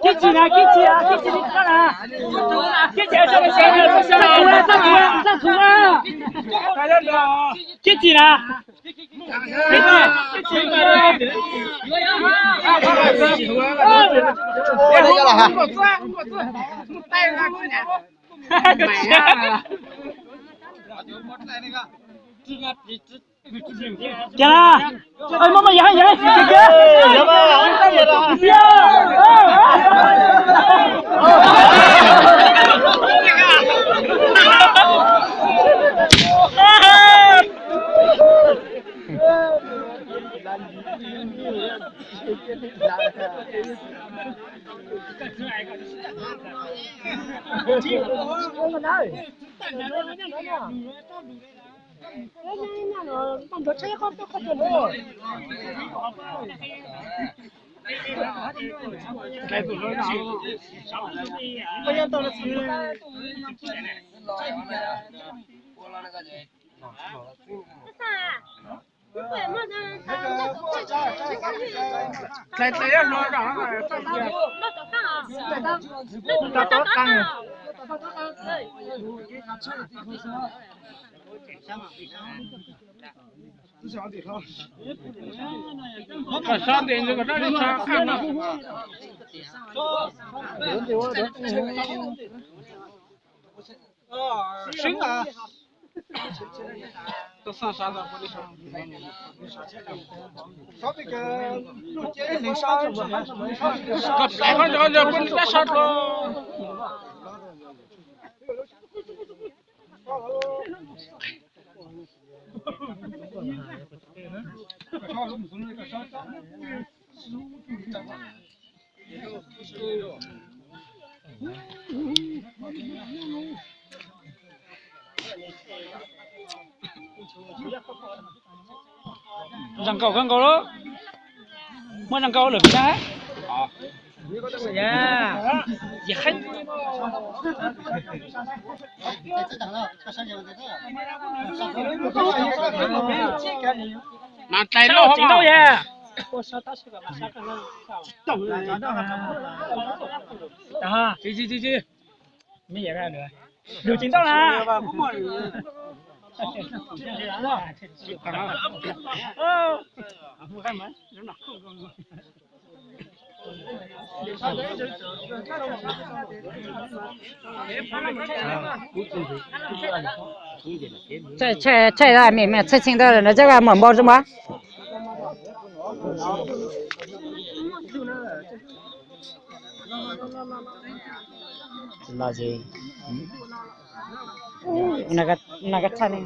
Kib txhis na, kib txhis na, kib txhis na, kib txhis na, txaj kuv na, txaj kuv na, txaj kuv na. Kib txhis na. Kiag na. Maj maj yam yam kiag kiag. Zoo nkauj kawg nkaus lawm. Muaj zoo nkauj lawm peb na. Mas tais lauj hov. Lug tsis ntau na. Tshaij tshaij mej mej tshaij txheej ntawd no coj muam npau zoo mas. Los ces no koj tshaj ne.